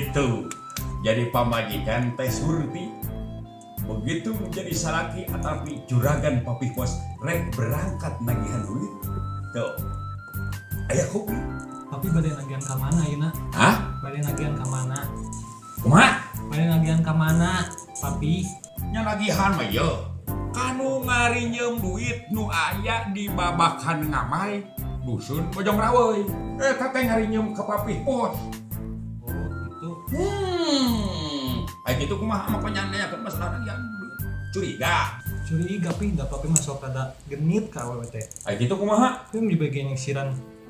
Gitu. Jadi pamajikan teh Surti. Begitu menjadi salaki atapi juragan papih bos rek berangkat nagihan duit. Tuh. Aya kopi. Papi bade nagihan ka mana ayeuna? Hah? Bade nagihan ka mana? Kumaha? Bade nagihan ka mana? Papi. Nya nagihan mah ye. Kanu ngarinyeum duit nu aya di Babakan Ngamai, Dusun Bojong Raweuy. Eta teh ngarinyeum ka papih bos. Oh, gitu. Aya kitu kumaha mah panyandayakeun masalah nagihan duit. Curiga. Curiga pi, da papi masuk rada genit ka awewe teh. Aya kitu kumaha? Tapi di bagian yang siran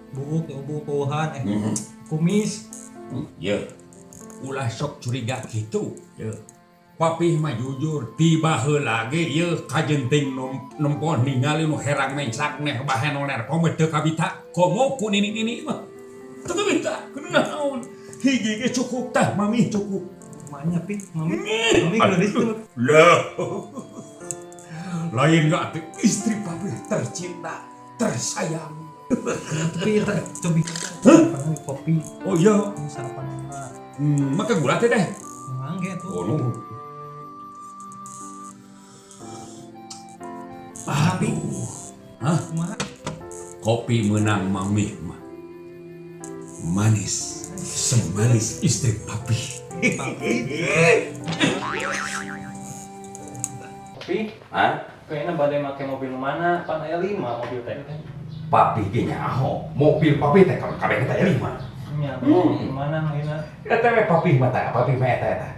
buuk, buuk puuhan, kumis. Ye. Ulah sok curiga gitu. Ye. Papih mah jujur, tiba heula ge ye kajenting nempo ningali nu herang mengsak neh bahe noler komo teu kabita. Komo ku nini-nini mah. Teu kabita, kudu naon. Hiji ge cukup tah, mami cukup. Manya pi, mami. Mami geulis tuh. Lah. Lain gak atuh istri papih tercinta, tersayang. Tapi eta cobi sarapan kopi. Oh iya, Ini sarapan mah. Make gula teh teh. Mangge tuh. Oh, nuhun. Papi. Hah? Kumaha? Kopi menang mamih mah. Manis, semanis istri papi. Papi, Hah? kayaknya badai make mobil mana? Pan aya 5 mobil teh. Papi ge nyaho, mobil papi teh kalau kabeh teh 5. Nya, mobil mana ayeuna? Eta we papi mah tah, papi mah eta eta.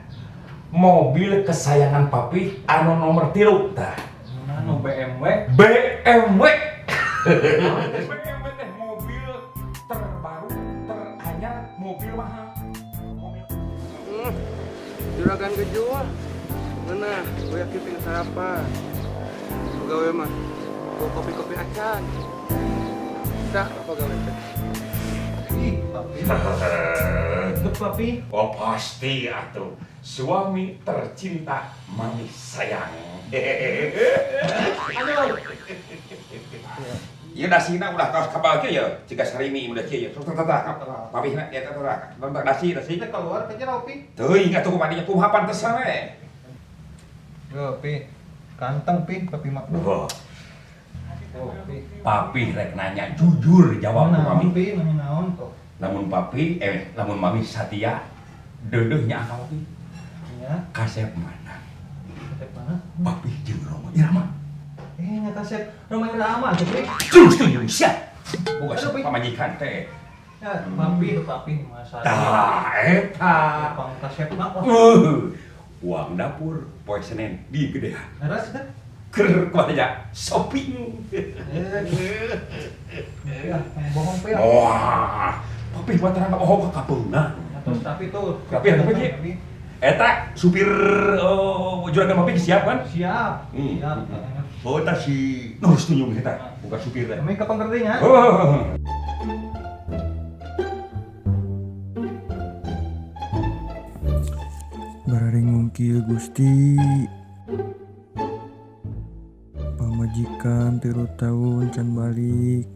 Mobil kesayangan papi anu nomor 3 tah. Mana nu BMW? BMW. BMW teh mobil terbaru, teranyar, mobil mahal. Mobil Juragan kejual. Mana? Gue yakin pengen sarapan. Pegawai mah. Bawa kopi-kopi acan. Tak apa gawe teh. Ih, papi. Dek papi. Oh pasti atuh. Suami tercinta, mami sayang. Aduh. Ieu dasina ulah kaos kabal kieu ya, ciga sarimi udah kieu ya. Sok tah tah papihna ya tah tah. Tah dasi dasi. Kita keluar ke jero, Pi. Teuing atuh kumaha dinya kumaha pantesan we. Yo, pi. Ganteng pi, papi mah. Wah, Oh, pi. papi rek nanya jujur jawab ku Naon, mami. pi, nanya naon kok. Lamun papi lamun mami satia deudeuh nya ka papi. Ya, Kasep mana? kasep mana? Papi jeung Roma Irama. Nya kasep Roma Irama tuh, pi. Terus tuh Indonesia. Boga Aduh, Pi. pamajikan teh. Ya, papi itu papi masa. Tah eta. Pang kasep mah. Wah. Uang dapur poe Senin di gedean. Beres kan? Ker kumaha shopping. Ya, bohong pi. Wah, papi buat terang bohong ka kapeunang. Terus tapi tuh. Tapi ya, tapi, Ki. Eta supir juragan papi siap kan? Siap. Siap. Oh, eta si Nur Tunjung eta, bukan supir teh. Kami kapan kerjanya? Oh. Bararing kieu Gusti. Pamajikan 3 tahun can balik.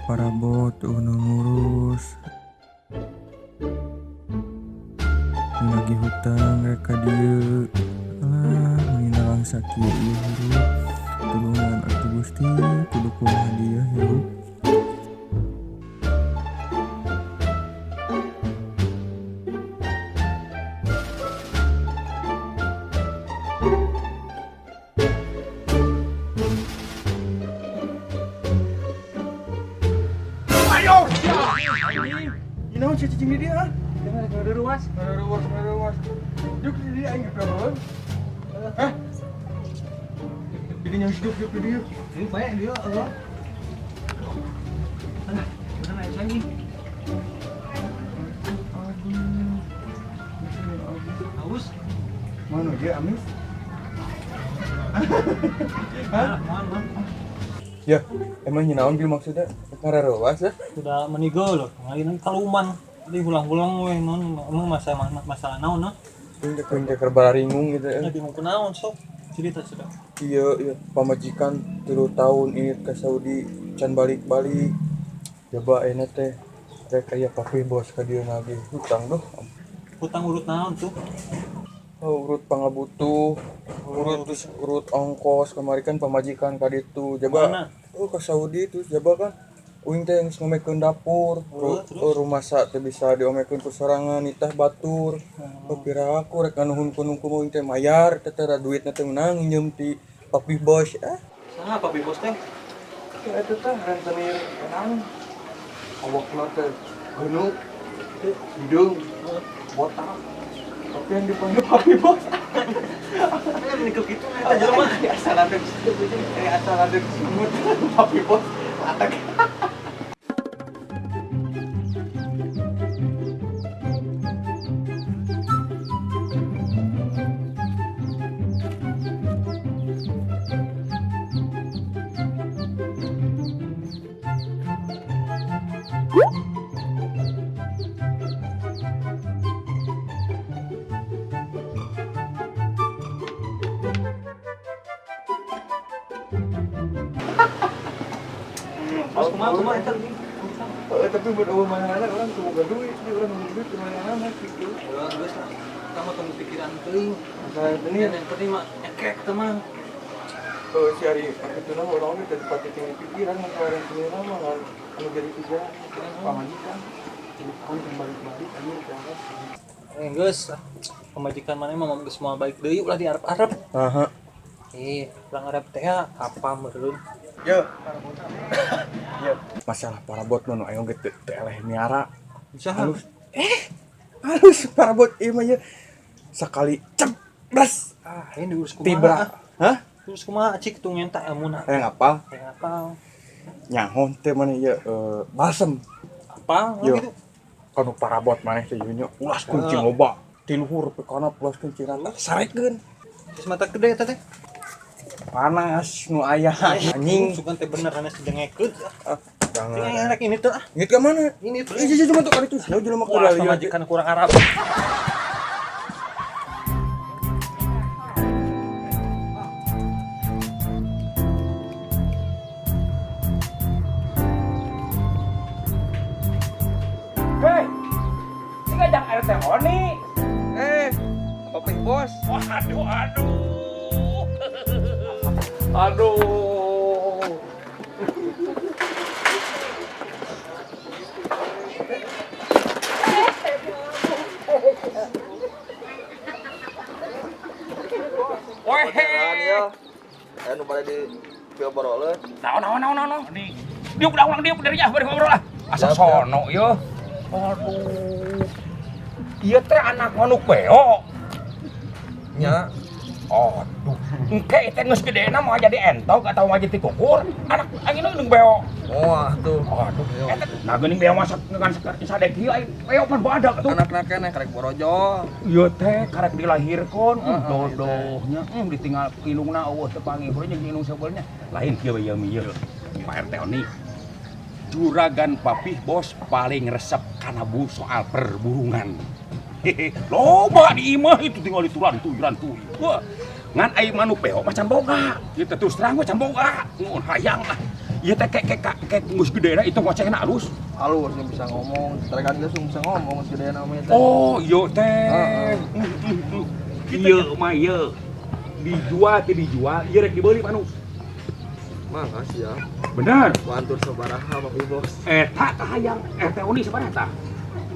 Parabot eueuh nu ngurus. Lagi hutang rek ka dieu. Alah, meuni nalangsa kieu ieu hirup. Tulungan atuh Gusti, kudu kumaha dieu hirup. Ayo, siap. Ini naon sih cicing di dia, ah? Jangan ada ruas. Ada ruas, ada ruas. Yuk di dia aing berapa? Hah? Ini yang hidup hidup di dia. Ini banyak dia, oh. Alah, mana naik lagi? Aduh. Haus. Mana dia Amis? Hah? Mana? Ya, emang naon bil maksudnya? Ngararuas ya? Sudah menigo loh, lain kaluman. Jadi hulang-hulang we non emang masalah naon no? Ini teh keur bararingung gitu ya. Lagi mau kunaon sok. Cerita sudah. Iya, iya, pamajikan 3 tahun ini ke Saudi can balik-balik. Coba ayeuna teh Rek aya papi bos ka dieu nagih hutang duh. Hutang urut naon tuh? Oh, urut pangabutuh, urut terus urut ongkos kemari kan pamajikan ka ditu. Jaba Mana? oh ke Saudi terus jaba kan uing teh geus ngomekeun dapur, Oh, terus? oh, rumah sa teh bisa diomekeun ku sorangan nitah batur. Oh, pira aku rek nganuhunkeun kumaha uing teh mayar teh teh duitna teh meunang nginjem ti papi bos ah. Saha papi bos teh? Ya eta teh rentenir naon? Awakna teh geunuk, hidung, botak. Tapi yang dipanggil papi bos. Eh, menikah gitu eta jelema. Asal ada asal ada semut papi bos atak. Terus kumaha kumaha eta gini? Tapi buat eueuh mana orang semoga duit, dia orang nunggu duit kemana-mana gitu. Ya geus lah. Kita mah tong pikiran teuing. Masalah rentenir, Yang penting mah ekek teh mah. oh, si hari itu nama orang itu tadi tinggi pikiran masalah rentenir mah kan anu jadi pikiran pamajikan. Tahun balik-balik anjir berangkat. Eh geus lah. Pamajikan maneh mah geus moal balik deui ulah diarep-arep. Aha. Eh, ulah ngarep teh ya, apa meureun. Yo. Yo. Masalah parabot nu ayo ge teu teu eleh miara. Usaha. Halus. Halus parabot ieu mah ye. Sakali cebres Ah, ini diurus kumaha? tibra. Hah? Diurus kumaha cik tuh ngenta ilmuna. Hayang apa? Hayang apa? Nyaho teh maneh ye balsem. Apa? Yo. Gitu. Kanu parabot maneh teh ieu nya ulas kunci loba. Ti luhur pe kana ulas kunci rata sarekeun. Terus mata gede eta teh. Panas nu aya anjing. Sugan teh bener ane sedengekeun. Ah, Jangan jangan. rek ini tuh ah. Ngit ka mana? Ini tuh. Ih, cuma tuh kali itu. Jauh jelema Wah, kuda pamajikan kurang Arab. Hei, ini ngajak RT Oni. Eh, papi bos. Waduh, aduh. Aduh. Weh, ya. Nu pada di piobrolkeun. naon naon naon naon. Nih, diuk dah ulang diuk dari jauh bari ngobrol lah. Asa sono yo. Aduh. Ieu teh anak manuk beo. Nya, Aduh, engke teh geus gedena mau jadi entok atau mau jadi kukur, anak aing nu beo. wah tuh. Aduh, eta nah geuning beo masak ngan sadek kieu aing beo pan badak tuh. Anak-anak keneh karek borojol. Ieu teh karek dilahirkeun, Heeh, dodohnya, ditinggal indungna eueuh teu panggih jeung indung sebeulnya. Lain kieu we ieu mi ieu. Pak RT Oni. Juragan Papih Bos paling resep kana bu soal perburungan. Hehe, loba di imah itu tinggal dituran tujuan tuh. Wah, ngan ai manuk beo macam boga. Gitu terus terang macam boga. Mun hayang lah. Ieu teh kek kek kek geus gedena itu ngocehna alus. Alus yang bisa ngomong, terekan geus bisa ngomong geus gede namanya teh. Oh, iya teh. Heeh. Ieu mah ieu. Dijual teh dijual, ieu rek dibeli manuk. Mangga siap. Bener. Wantur sabaraha papi bos. Eta tah hayang RT Oni sabaraha tah?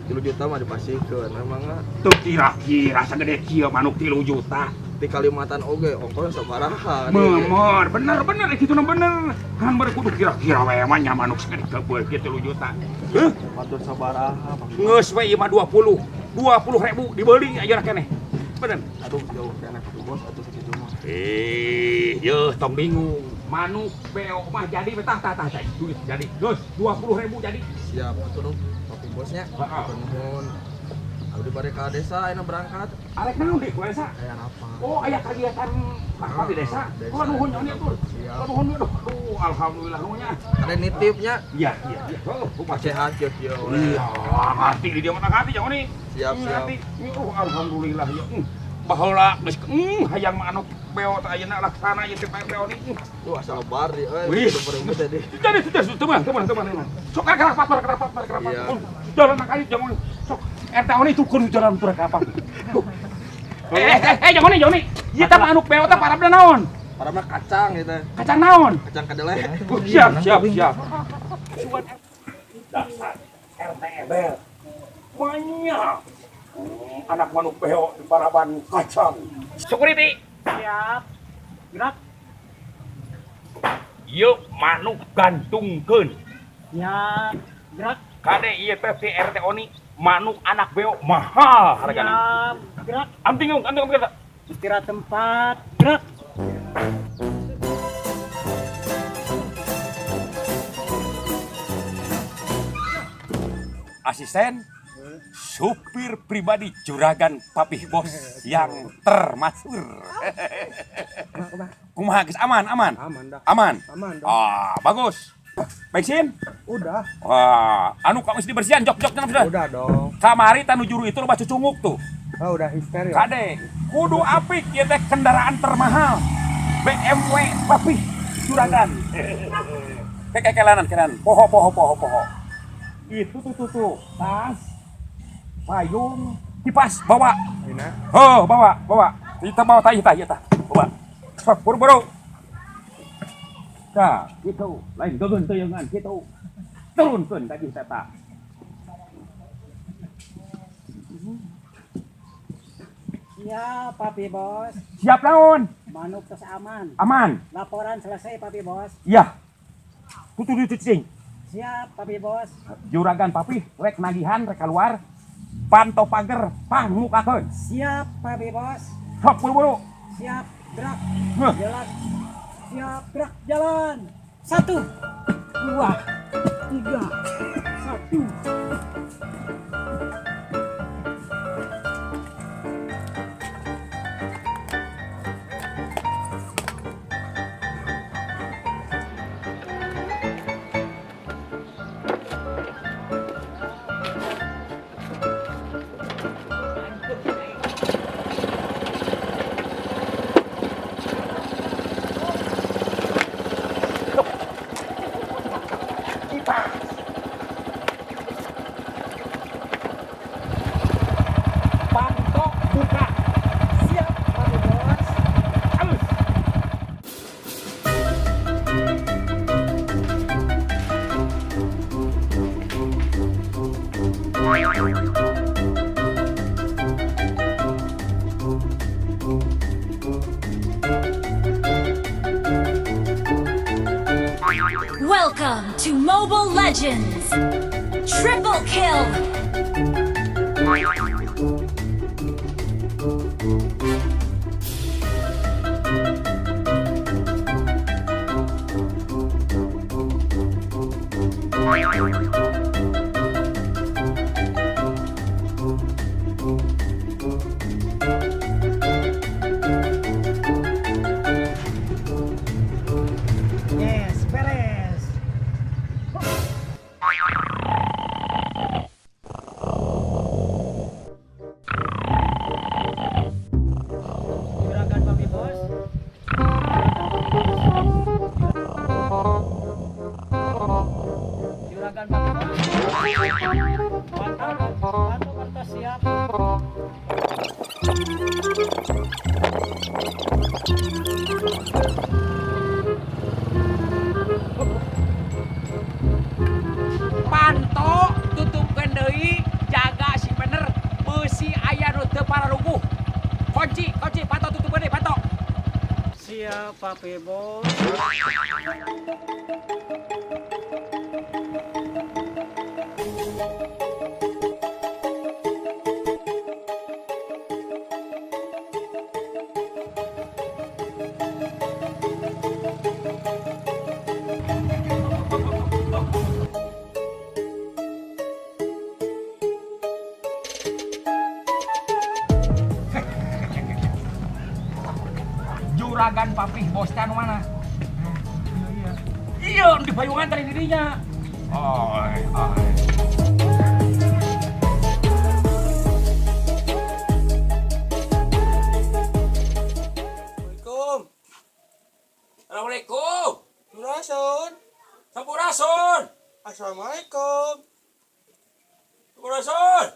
3 juta mah dipasihkeun emangna Tuh kira-kira sagede kieu manuk 3 juta. di Kalimantan oge ongkos sabaraha. Memor, bener bener itu nu bener. Kan baru kudu kira-kira we mah nya manuk sagede keubeul kieu 3 juta. Heuh, Wantur sabaraha papi. geus we ieu mah 20. 20 ribu dibeli ayeuna keneh. Bener. Aduh jauh keneh papi bos atuh sakitu mah. Eh, yeuh tong bingung. Manuk beo mah jadi betah tah tah tah. Duit jadi. Geus 20 ribu jadi. Siap atuh dong papi bosnya. Heeh. Nuhun. Abdi bade ka desa ayeuna berangkat. Arek naon deui ku desa? Aya apa? Oh, aya kegiatan apa di desa? Desa. Oh, nuhun nya tuh. Siap. Nuhun aduh, aduh, alhamdulillah nuhunnya. Ada nitipnya. Iya, iya, iya. Oh, kumaha Sehat kieu kieu we. Iya, ngerti di dia mah ngerti jangan nih. Siap, siap. Ngerti. Oh, alhamdulillah ya. Baheula geus hayang mah anu beo teh ayeuna laksana ieu teh beo ni. Wah, sabar ya euy. Wih. Tadi. Jadi sudah teman teman. Sok kerapat kerapat kerapat. Jalan kali jangan sok RT oni tukur jalan tur kerapat. Jangan nih. Ieu teh anu beo teh parabna naon? Parabna kacang gitu. Kacang naon? Kacang kedelai. Siap siap siap. Dasar RT Ebel. Banyak anak manuk beo di paraban kacang. Security. Siap. Gerak. Yuk manuk gantungkeun. Siap. Gerak. Kade ieu teh si RT Oni manuk anak beo mahal hargana. Siap. Gerak. Anting anting gerak. Istirahat tempat. Gerak. Asisten supir pribadi juragan Papih Bos yang termasyhur. Kumaha geus aman aman? Aman dah. Aman. Aman dah. Ah, bagus. Bensin? Udah. Wah, anu kamu mesti dibersihan jok-jok jangan sudah. Udah dong. Kamari tanu juru itu loba cucunguk tuh. Oh, udah histeria. Kade, kudu apik ieu teh kendaraan termahal. BMW Papih juragan. Kayak kelanan kelanan. Poho poho poho poho. Itu tuh tuh tuh tas, payung, kipas bawa. Ini. Oh, bawa, bawa. Kita bawa tai tai eta. Bawa. Sok buru-buru. Tah, gitu. Lain gegeun teuyeungan kitu. Turunkeun tadi teta. Siap, Papi Bos. Siap naon? Manuk tos aman. Aman. Laporan selesai, Papi Bos. Iya. Tutu tutu cing. Siap, Papi Bos. Juragan Papih rek nagihan rek keluar. Panto pager pangmukakeun. Siap, Papi Bos. Sok buru-buru. Siap, gerak. Heh. Jalan. Siap, gerak, jalan. 1, 2, 3, 1. Panto buka. Siap, Papi Bos. Alus. Welcome to Mobile Legends! Triple kill! Yes, beres. Juragan Papi Bos. Juragan Papi Bos. Panto, panto siap. Panto tutupkeun deui, jaga si bener beusi aya nu teu pararuguh. Kunci, kunci, panto tutupkeun deui, panto. Siap, Papi Bos. Juragan Papih Bos teh anu mana? Iya, di payungan tadi dirinya. Oi, oi. Assalamualaikum. Sampurasun. Sampurasun. Assalamualaikum. Sampurasun.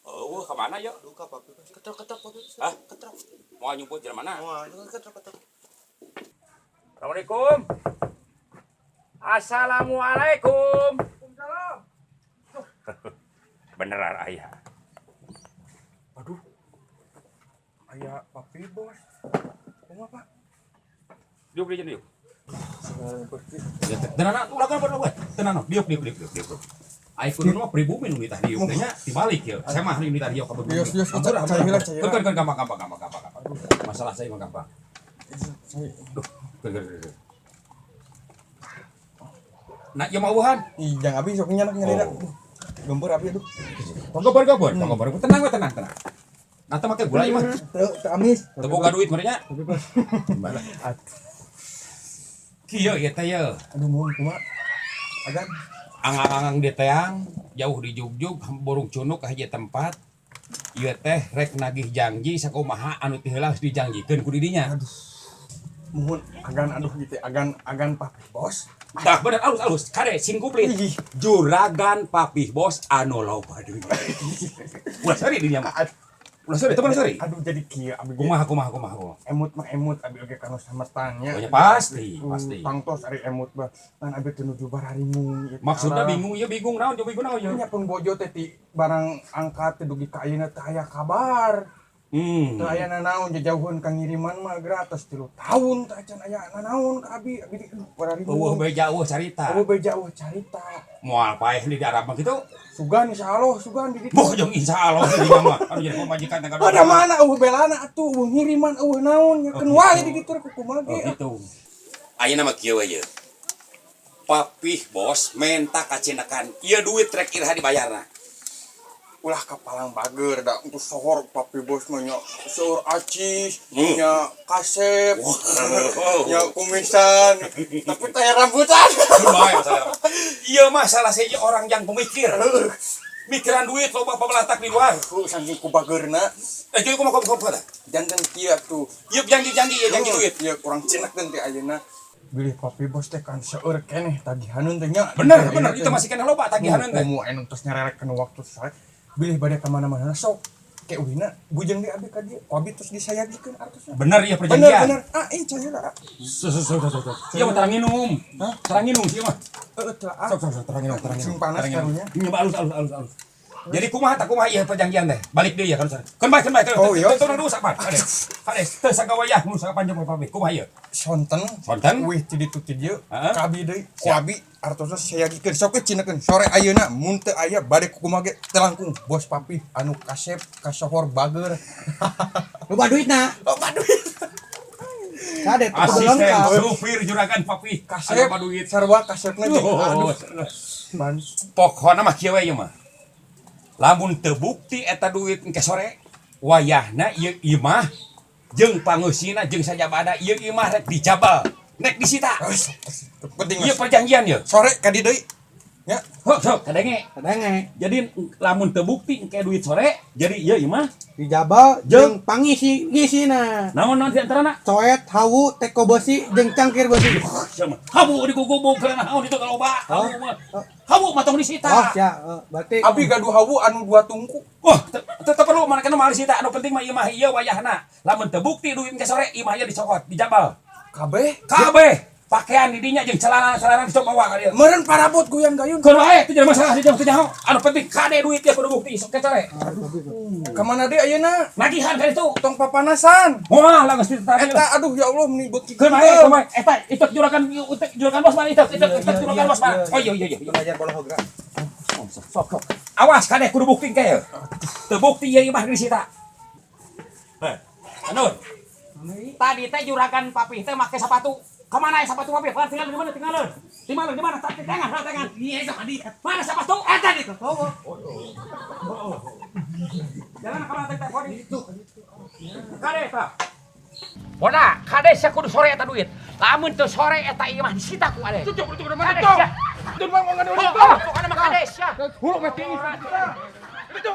Oh, kemana ya? Duka, Papi Bos. Ketrok-ketrok, Papi Bos. Hah? Ketrok. Mau nyumput jalan mana? Wah, ketrok-ketrok. Assalamualaikum. Assalamualaikum. Beneran ayah. Aduh. Aya Papi Bos. Kumaha, Pak? Diuk diuk diuk. Tenang, ulah kan ulah. Tenang, diuk diuk diuk diuk diuk. Ai kudu mah pribumi nu ditah diuk teh nya dibalik ya. Saya mah nu ditah diuk ka Yos, yos, cai heula, cai heula. Kan kan gampang gampang gampang gampang gampang. Masalah saya mah gampang. Saya Duh, kan kan kan. Nah, ieu mah eueuhan. Ih, jangan abi sok nyanak nyalira. Oh. Gempur abi aduh. Tong gobor gobor, tong gobor. Tenang we, tenang, tenang. Nah, teh make gula ieu mah. Teu teu amis. Teu boga duit meureun nya. Papi Bos. Kieu ieu teh ye. Aduh, mohon kumaha? Agan. Angang-angang di teang, jauh di jugjug, burung cunuk ka hiji tempat. Ieu teh rek nagih janji sakumaha anu ti heula geus dijanjikeun ku didinya. Mohon agan, aduh gitu, agan agan Papi Bos. Tah bener, alus alus kade sing kuplit. Ih. Juragan Papih Bos anu loba duit. Ulah seri dinya mah. Ulah seri, teman seri. Aduh, jadi kieu abi ge. Kumaha kumaha kumaha kumaha. Emut mah emut abi oge kanu sametan nya. Oh, ya pasti, pasti. Tangtos ari emut mah. Ngan abi teu nuju bararingung ieu teh. Maksudnya Alah. bingung ya, bingung naon, bingung naon ya. Nya pun bojo teh ti barang angkat teh dugi ka ayeuna teh aya kabar. Teu aya nanaon, jajauheun kangiriman mah gratis 3 tahun teh acan aya nanaon ka abi. Abi aduh bararingung. Eueuh beja, eueuh carita. Eueuh beja, eueuh carita. Moal paeh di Arab mah kitu. Sugan insyaallah sugan di ditu. Boh jeung insyaallah di dinya mah. Anu jadi pamajikan teh. Pada mana eueuh belana atuh, eueuh ngiriman, eueuh naon nya keun Oh, wae gitu. di ditu ku kumaha Oh ge. gitu. Ayeuna mah kieu we ye. Papih Bos menta kacinekan. Ieu duit rek iraha dibayarna? Ulah kapalang bager da untuk sohor Papi Bos mah nya seueur acis, Hmm. nya kasep, Wow. nya kumisan, tapi teh rambutan. Bae masalah. Ieu mah salah sahiji orang yang pemikir. Mikiran duit loba pabalatak di luar. Ku saking ku bageurna. Eh, jadi kumaha kumaha kumaha? Janten kieu atuh. Ieu janji-janji, ieu janji duit. Ieu kurang cinek teh ayeuna. Bilih Papi Bos teh kan seueur keneh tagihaneun teh nya. Bener, bener, itu masih kena loba tagihaneun teh. Komo anu tos nyarerek kana waktu sare. Bilih bade ka mana-mana sok ke uhina bujeng di abi ka dieu. Ku abi terus disayagikeun artosna. Bener ya Bener perjanjian. bener. Ah, ih cai heula. Ah. Sok sok sok sok sok. Ieu mah tarang minum. Hah? Tarang minum sih mah. Heeh teu ah. Sok sok sok, tarang minum, tarang minum. Sing panas Tarang minum. karunya. Nyoba alus alus alus alus. Jadi kumaha tak kumaha ieu perjanjian teh? Balik deui ya kan. Keun bae, keun bae. Oh, iya. Teu teu sabar. Kades. Kades, teu sagawayah nu sakapanjang pabrik. Kumaha ieu? Sonten. Sonten? Wih ti ditu ti dieu. Heeh. Ka abi deui. Ku Siap. abi artosna sayagikeun. Sok we cinekeun sore ayeuna mun teu aya bade ku kumaha ge teu langkung bos Papi anu kasep kasohor bager. Loba duitna. Loba duit. Kade teu kudu Asisten lengkap. supir juragan Papi. Kasep Anu loba duit. Sarua kasepna jeung Oh, aduh. Man. Pokona mah kieu we ieu mah. Lamun teu bukti eta duit engke sore, wayahna ieu imah jeung pangeusina jeung sajabana ieu imah rek dijabal, rek disita. Penting Ieu perjanjian ye. sore ka di deui. Ya, Hok sok kadenge. Kadenge Jadi lamun teu bukti engke duit sore, jadi ieu imah dijabal jeung pangisi ngisina. naon naon di antarana? Coet, hawu, teko besi jeung cangkir besi. Siapa? Habu digugubug karena naon itu loba. Habu mah. Habu mah tong disita. Oh, ya, eh, berarti abi gaduh hawu anu dua tungku. Wah, tetep perlu mana kena mahal disita. Anu penting mah ieu mah ieu wayahna. Lamun teu bukti duit engke sore, imah ieu dicokot, dijabal. Kabeh Kabeh pakaian di dinya jeung celana-celana disok bawa ka dieu. meureun parabot goyang gayun. Keun wae teu jadi masalah di teu nyaho. Anu penting kade duit dia kudu bukti sok ke sore. Ka mana deui ayeuna? Nagihan ka ditu. Tong papanasan. Moal lah geus ditarik. Eta aduh ya Allah meni beuki. Keun wae, keun wae. Eta itu juragan itu juragan bos mana itu juragan bos mana. Oh iya iya iya. belajar bola hogra. Sok sok. Awas kade kudu bukti ke. Teu bukti ieu imah disita. Heh. Anur. Tadi teh juragan Papih teh make sepatu. Kemana ya sepatu Papih? Mana tinggal di mana tinggal? Di mana di mana? Tangan, tangan. Iya, itu tadi. Mana sepatu? Eta di toko. Jalan ke mana teh telepon itu? Kade tah. Bona, kade sia kudu sore eta duit. Lamun teu sore eta ieu mah disita ku ade. Tutup, tutup, Kade tutup. sia. Tutup, mau nggak Oh, oh, pokoknya mah kade sia. Hulu mati. Itu.